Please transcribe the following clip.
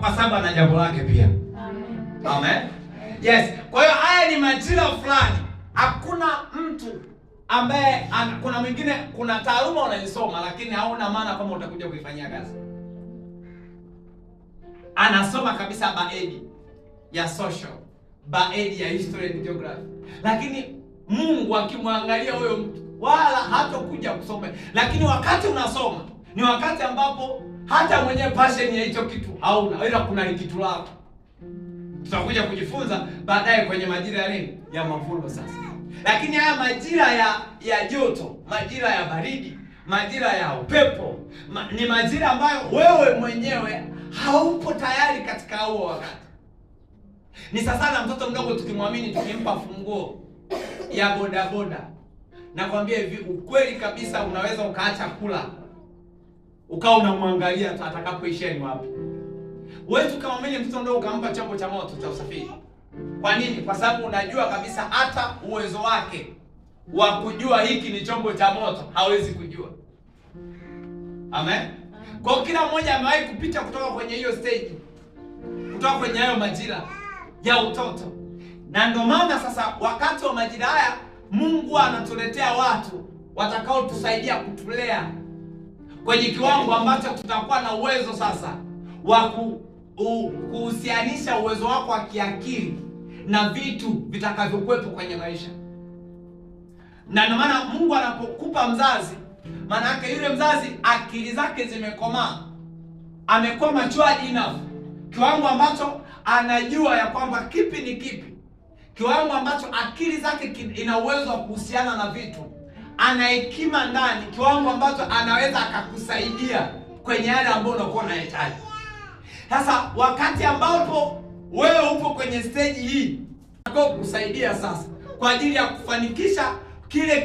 Kwa sababu ana jambo lake pia. Amen. Amen. Yes. Kwa hiyo haya ni majira fulani. Hakuna mtu ambaye kuna mwingine, kuna taaluma unaisoma lakini hauna maana kama utakuja kuifanyia kazi. Anasoma kabisa baedi ya social, baedi ya history and geography, lakini Mungu akimwangalia huyo mtu wala hatakuja kusoma. Lakini wakati unasoma ni wakati ambapo hata mwenyewe passion ya hicho kitu hauna, ila kuna kitu lako. Tutakuja kujifunza baadaye kwenye majira ya nini, ya mavuno sasa. Lakini haya majira ya joto, majira ya baridi, majira ya upepo, ni majira ambayo wewe mwenyewe haupo tayari katika huo wakati. Ni sasa na mtoto mdogo tukimwamini, tukimpa funguo ya bodaboda, nakwambia hivi, ukweli kabisa, unaweza ukaacha kula ukawa unamwangalia atakapoishia ni wapi. Huwezi ukamwamini mtoto mdogo ukampa chombo cha moto cha usafiri. Kwa nini? Kwa sababu unajua kabisa hata uwezo wake wa kujua hiki ni chombo cha moto hawezi kujua. Amen. Kwa kila mmoja amewahi kupita kutoka kwenye hiyo stage, kutoka kwenye hayo majira ya utoto. Na ndio maana sasa wakati wa majira haya Mungu anatuletea watu watakaotusaidia kutulea kwenye kiwango ambacho tutakuwa na uwezo sasa wa kuhusianisha uwezo wako wa kiakili na vitu vitakavyokuwepo kwenye maisha. Na ndio maana Mungu anapokupa mzazi, maana yake yule mzazi akili zake zimekomaa, amekuwa matured enough, kiwango ambacho anajua ya kwamba kipi ni kipi, kiwango ambacho akili zake ina uwezo wa kuhusiana na vitu, ana hekima ndani, kiwango ambacho anaweza akakusaidia kwenye yale ambayo unakuwa unahitaji. Sasa wakati ambapo wewe upo kwenye stage hii, kusaidia sasa kwa ajili ya kufanikisha kile